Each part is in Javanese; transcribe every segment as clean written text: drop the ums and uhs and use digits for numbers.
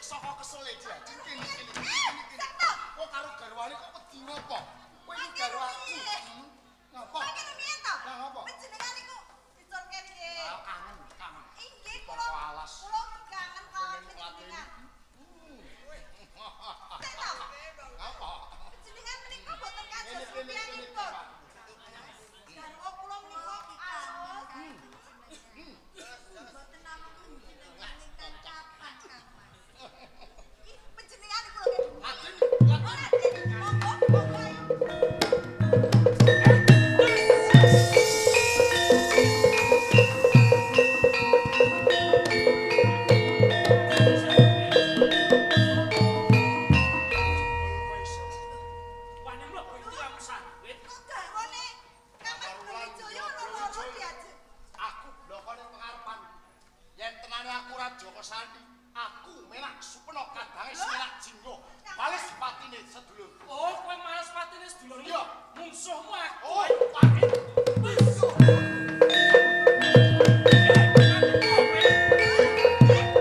Saka kesele Diajeng kene kene kene. Kok karo garwane kok wedi ngopo? Kowe iki garwaku. Ngapa? Kok rumiyin to? Lah ngapa? Panjenengan niku diculke nggih. Ah, kangen, kangen. Inggih kula. Kula kangen karo panjenengan. Sik to. Ngapa? Panjenengan menika boten kados rupiahipun. Garwa kula menika alus. Boten namung jenengan ingkang kapan, Kang Mas. Ih, panjenengan niku lho. Raden, Raden, monggo, monggo ayo. Wani mlebu iki sandwich. Kok garwane Kang Mas Brawijaya ana loro diajeng. Aku bloko ning pengarepan. Yen tenane aku ora Joko Sandi, aku melak supena kadange semelak jinggo. Bales patine sedulur. Oh, kowe males patine sedulurmu. Iya. Mungsuhmu aku. Oh, pati. Wis.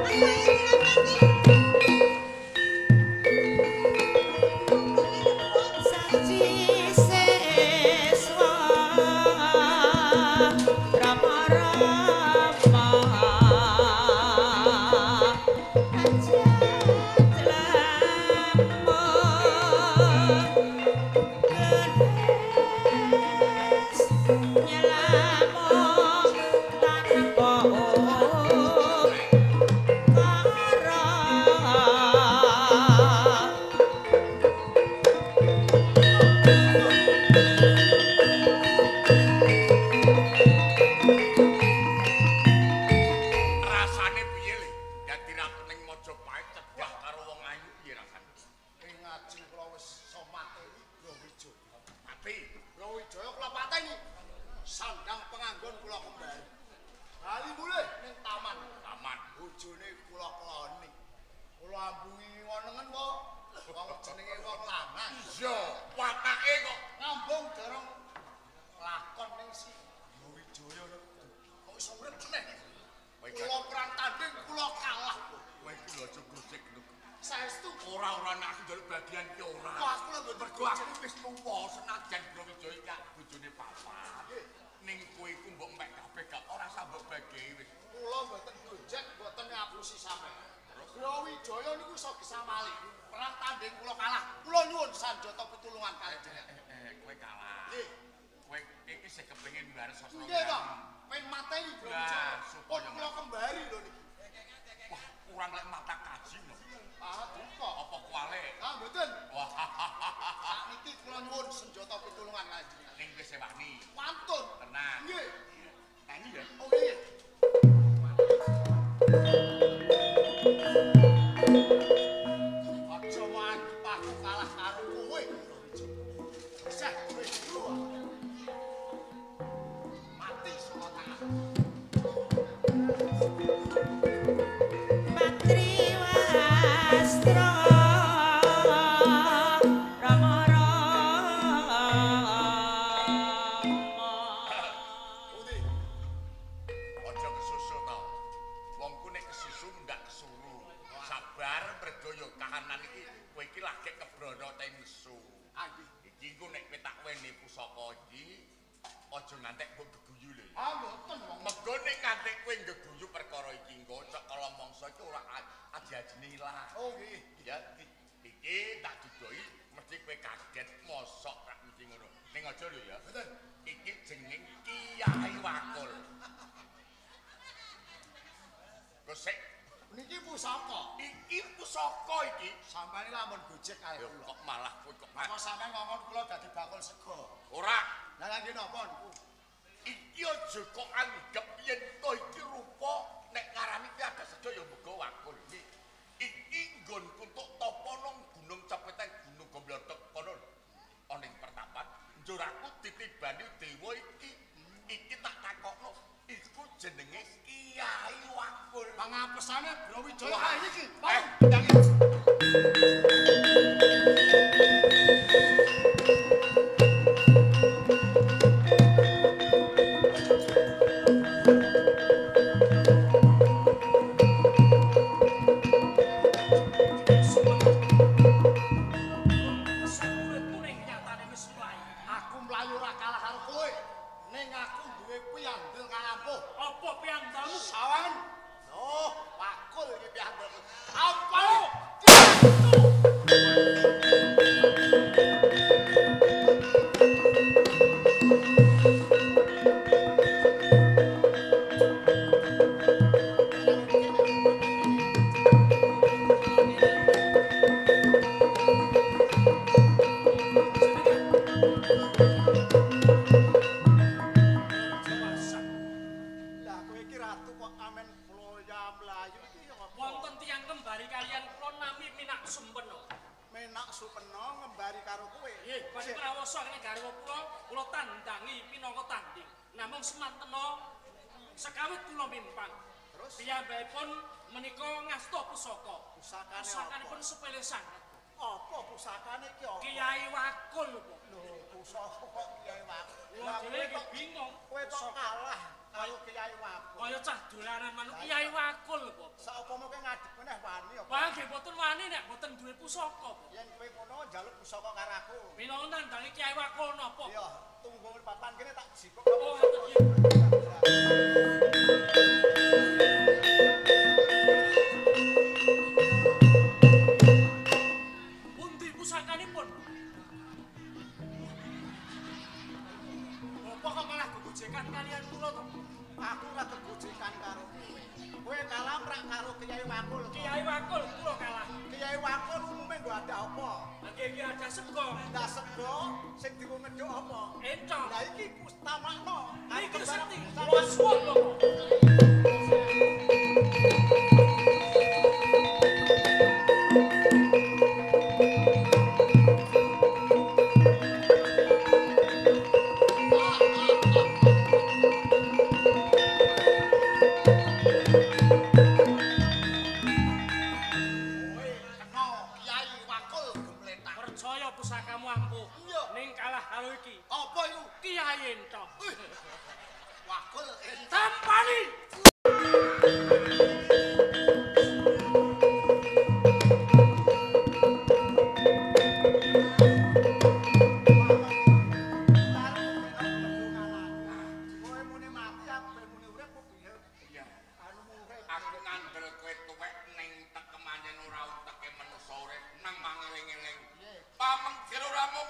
Ayo ayo dirapati. Saji seswa Rama Rama aja lama genes nyelamo tanpa kara. Rasane piye le? Dadi ratu ning Majapahit cedhak karo wong ayu piye rasane? Ing ngajeng kula wis iso mateni Brawijaya. Mati. Brawijaya kula pateni. Sandang penganggon kula kembali. Bali mulih ning taman. Taman. Bojone kula keloni. Kula ambungi wonengen wae. Wong jenenge wong lanang. Iya, watake kok Ngambung dereng lakon ning si Brawijaya lho. Kok iso urip meneh? Kowe iki Kula perang tanding kula kalah. kowe iki lho aja gosek lho. Saestu Ora-ora nek aku njaluk bagian ki ora. kok aku lho mboten Mergo aku wis tuwa senajan Brawijaya iki bojone papat. Ning kowe iku mbok empek kabeh gak ora usah mbok bagi wis. Kula mboten gojek, mboten ngapusi sampeyan. Brawijaya niku iso gesamali. Perang tanding kula kalah. Kula nyuwun sanjata pitulungan kalih jenengan. Kowe kalah. Nggih. Kowe iki sing kepengin mbares sastra. Nggih to. Pen mateni Brawijaya. Lah, supaya Pun kula kembari lho niki. Wah, kurang lek mata kaji lho. Ah, duka. Apa kuale? Ah, mboten. Wah, Sakniki kula nyuwun senjata pitulungan kalih jenengan. ning wis wani. Wantun. Tenang. Nggih. Nyanyi ya. Oh nggih. Aja anggep aku kalah karo kowe. Isih kowe dulu. Mati saka tangan. Patri wastra Rama Rama. Pundi? Aja kesusu to. Wongku nek kesusu ndak kesuru. Sabar mergo ya kahanan iki kowe iki lagi kebrono te nesu. Ah, nggih. Iki engko nek kowe tak weni pusaka iki aja ngantek mbok geguyu lho. Ah, mboten wong. Mergo nek ngantek kowe geguyu perkara iki engko cek kala mangsa iki ora aji-ajine ilang. Oh nggih. Ya, iki tak dudoi mesti kowe kaget mosok rak mesti ngono. Ning aja lho ya. Mboten. Iki jeneng Kiai Wakul. Gosek Niki pusaka. iki pusaka iki. Sampeyan lamun gojek kalih Ya kula. kok malah kowe kok Apa sampeyan ngongkon kula dadi bakul sego? ora. Lah lha nggih napa niku? Iki aja kok anggep yen to iki rupa nek ngarani ki ada sejo ya muga wakul. Iki nggonku entuk tapa nang Gunung Cepeteng Gunung Gomblothok kono lho. Ana ing pertapan njur aku ditibani dewa iki. Iki tak takokno iku jenenge Kiai Wakul. Pangapesane Brawijaya Wah. ah iki. Eh, Pang. Sumpena. Menak Supena ngembari karo kowe. Nggih, badhe prawasa kene garwa kula, kula tandangi pinangka tanding. Namung semantena sekawit kula mimpang. Terus piyambakipun menika ngasta pusaka. Pusakane Pusakanipun sepele sanget. Apa pusakane iki apa? Kiai Wakul kok. Lho, pusaka kok Kiai Wakul. Kula dhewe iki bingung. Kowe kok kalah karo Kiai Wakul. Kaya cah dolanan manuk Kiai Wakul kok. Saupama kowe ngadeg meneh wani apa? Wah, nggih mboten wani nek mboten duwe pusaka. Yen kowe ngono njaluk pusaka karo aku. Minangka nandangi Kiai Wakul napa? Iya, tunggu papan kene tak jikuk. Oh, ngoten nggih. Pundi pusakanipun? Bapak kok malah gegojekan kalian kula to? Aku ora gegojekan karo kowe. Kowe kalah ora karo Kiai Wakul. Kiai Wakul kula kalah. Kiai Wakul umume nggo ada apa? Lah nggih iki ada sego. Lah sego sing dienggo ngedhuk apa? Encok. Lah iki pustamakna. Niki sekti. Kula suwun Bapak. Kowe kena Kiai Wakul gemletak. Percaya pusakamu ampuh. Iya. Ning kalah karo iki. Apa iku? Kiai Entok. Wih. Wakul entok. Tampani. Kowe muni mati aku ben muni urip kok piye? Iya. Anu urip. Aku ngandel kowe tuwek ning tekemane ora uteke manusa urip nang mangeling-eling. Pamengkir ora mung